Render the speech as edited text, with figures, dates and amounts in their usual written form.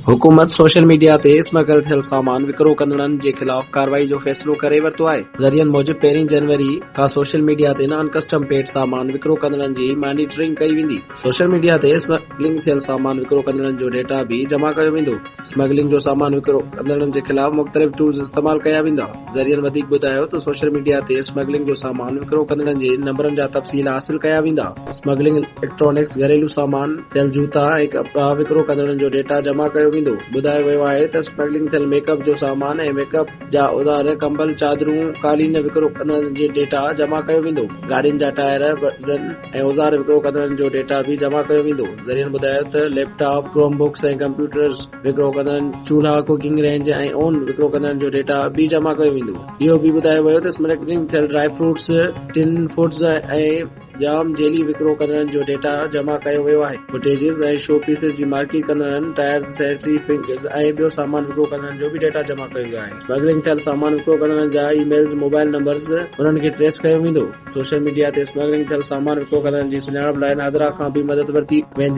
حڪومت social media تي smuggle ٿيل سامان وڪرو ڪندڙن جي خلاف ڪارروائي جو فيصلو ڪري ورتو آهي. ذريعن موجب پهرين جنوري کان سوشل ميڊيا تي نان ڪسٽم پيڊ سامان وڪرو ڪندڙن جي مانيٽرنگ ڪئي ويندي. سوشل ميڊيا تي اسمگلنگ ٿيل سامان وڪرو ڪندڙن جو ڊيٽا به جمع ڪيو ويندو. اسمگلنگ جو سامان وڪرو ڪندڙن جي خلاف مختلف ٽولز استعمال ڪيا ويندا. ذريعن وڌيڪ ٻڌايو ته سوشل ميڊيا تي اسمگلنگ جو سامان وڪرو ڪندڙن جي نمبرن جا تفصيل حاصل ڪيا ويندا، اسمگلنگ اليڪٽرانڪس، گهريلو سامان، ٿيل جوتا ۽ ڪپڙا وڪرو ڪندڙن جو ڊيٽا جمع ڪيو ويندو، ٻڌايو ويو آهي ته اسمگلنگ ٿيل ميڪ اپ جو سامان ۽ ميڪ اپ جا اوزار، ڪمبل، چادرون، قالين وڪرو ڪندڙن جي ڊيٽا جمع ڪيو ويندو، گاڏين جا ٽائر، وزن ۽ اوزار وڪرو ڪندڙن جو ڊيٽا به جمع ڪيو ويندو، ذريعن ٻڌايو ته laptop, Chromebooks ۽ computers وڪرو ڪندڙن، چولها، ڪوڪنگ رينج ۽ اون وڪرو ڪندڙن جو ڊيٽا به جمع ڪيو ويندو. اهو به ٻڌايو ويو ته اسمگلنگ ٿيل ڊرائي فروٽس، ٽن فوڊز ۽ جام جيلي وڪرو ڪندڙن جو ڊيٽا جمع ڪيو ويو آهي. فوٽيجز ۽ شو پيسز جي مارڪيٽ ڪندڙن، ٽائرز، سينيٽري فنگرز ۽ ٻيو سامان وڪرو ڪندڙن جو به ڊيٽا جمع ڪيو ويو آهي. اسمگلنگ ٿيل سامان وڪرو ڪندڙن جا اي ميلز، موبائل نمبرز انهن کي ٽريس ڪيو ويندو. سوشل ميڊيا تي اسمگلنگ ٿيل سامان وڪرو ڪندڙن جي سڃاڻپ لاء نادرا کان به مدد ورتي ويندي.